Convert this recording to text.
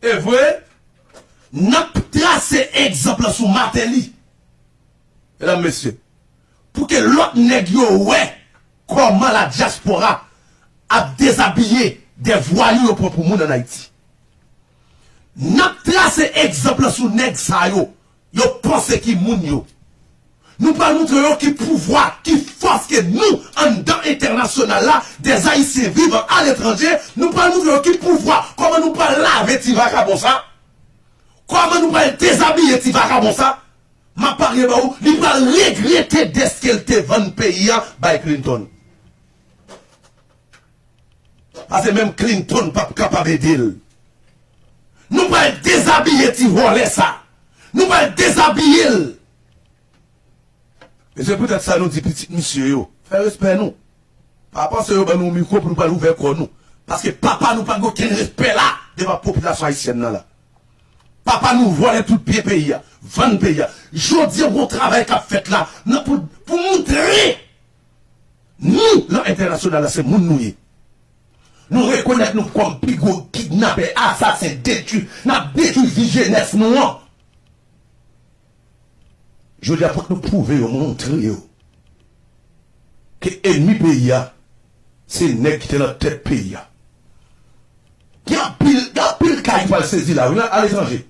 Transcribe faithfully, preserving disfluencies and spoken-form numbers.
Se vre, n ap trase egzanp lan sou Martelly, medam, mesye, pou ke lòt nèg yo wè kòman ladyaspora ap dezabiye de vwayou yo pran pou moun ann Ayiti. N ap trase egzanp lan sou nèg sa yo. Yo panse ki moun yo. Nou pral montre yo ki pouvwa, ki fòs ke nou, anndan entènasyonal la, des Haïtiens vivant à l'étranger, nou pral montre yo ki pouvwa, kòman nou pral lave ti vakabon sa, kòman nou pral dezabiye ti vakabon sa. M ap parye ba ou, li pral regrete dèske l te vann peyi a bay Clinton. Paske menm Clinton p ap kapab ede l. Nou pral dezabiye ti vòlè sa. Nou pral dezabiye l. E se poutèt sa nou di pitit misye yo, fè respè nou. Pa panse yo ban nou mikwo pou nou pral ouvè kò nou. Paske papa nou pa gen okenn respè la devan popilasyon ayisyèn nan la. Papa nou vòlè tout byen peyi a, vann peyi a. Jodi a, gon travay k ap fèt la, nan pou, pou moutre nou, lan entènasyonal la, se moun nou ye. Nou rekonèt nou kòm pi gwo kidnapè, asasen, detwi. N ap detwi vi jenès nou an. Jodi a, fòk nou pwouve yo, montre yo ke enmi peyi a, se nèg ki te nan tèt peyi a. Gen anpil, gen anpil kay ki pral sezi la, wi, nan aletranje.